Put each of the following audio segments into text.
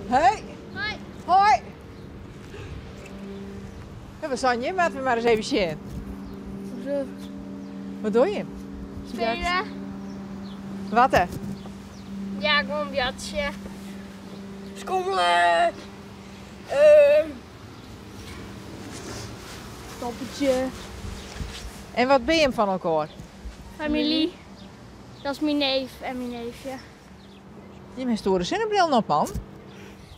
Hoi. Hoi. Hoi. Ja, we zijn hier, laten we maar eens even zien. Hoezo? Wat doe je? Spelen. Wat hè? Ja, gewoon een bjatje. Schommelen. Toppetje. En wat ben je van elkaar? Familie. Dat is mijn neef en mijn neefje. Je hebt stoere zonnebril op, man.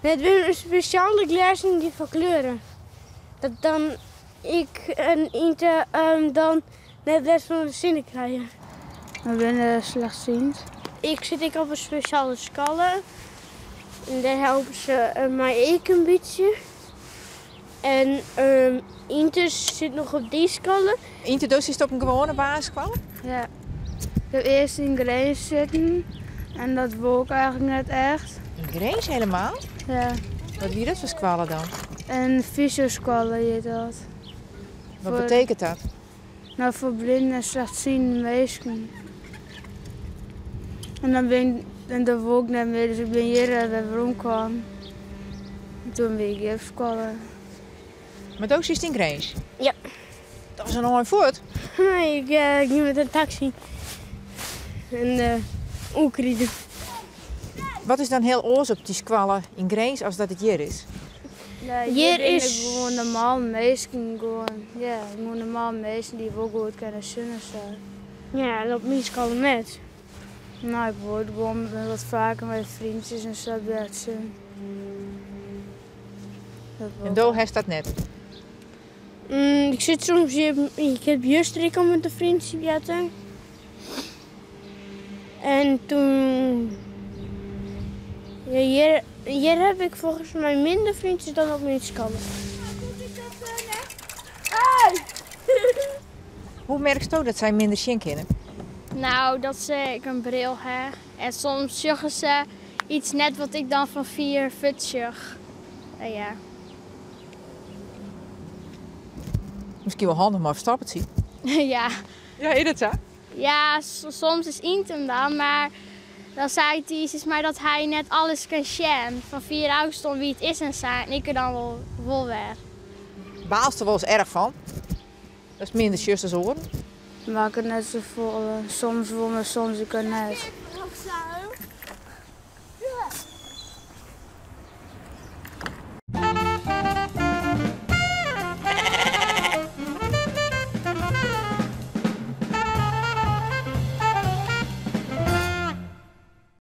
Het zijn speciale glazen die verkleuren. Dat dan ik en Inte dan net les van de zinnen krijgen. Ik ben slechtziend. Ik zit ik op een speciale skalle. En daar helpen ze mij ook een beetje. En Inte zit nog op die skalle. Inte dus is het op een gewone basisschool? Ja. Ik heb eerst in Grins zitten en dat wou ik eigenlijk net echt. In Grins helemaal? Ja. Wat wie dat voor squallen dan? Een fysiosquallen heet dat. Wat betekent dat? Nou, voor blinden en slechtziende mensen. En dan ben ik, en dat wou ik net meer, dus ik ben hier weer rondkwam. En toen ben ik hier squallen. Maar ook zit in Grins? Ja. Dat is een mooi voort. Nee, ik ging met een taxi. En oekrieden. Wat is dan heel oors op die squallen in Grins als dat het hier is? Ja, Hier hier ben ik is gewoon normaal mensen, gewoon, ja, gewoon normaal mensen die wel goed kunnen zien en zo. Ja, en op mijn squallen net. Nou, ik word gewoon wat vaker met vriendjes en zo bij. Dat En Do heeft dat net? Ik zit soms hier, ik heb juist ik al met een vriendje bij. En toen... Ja, hier heb ik volgens mij minder vriendjes dan op mijn squallen. Hoe merk je dat zij minder zien kunnen? Nou, dat ze ik een bril heb. En soms zeggen ze iets net wat ik dan van 4 voet zeg. En ja. Misschien wel handig, maar verstappen het zien. Ja. Ja, is dat zo? Ja, soms is Intem dan, maar dan zei hij is maar dat hij net alles kan zien. Van 4 oud stond wie het is en zei, en ik er dan wel weer. Baalst er wel eens erg van? Dat is minder zusters horen. Ik maak het net zo vol. Soms wel, maar soms ik het net.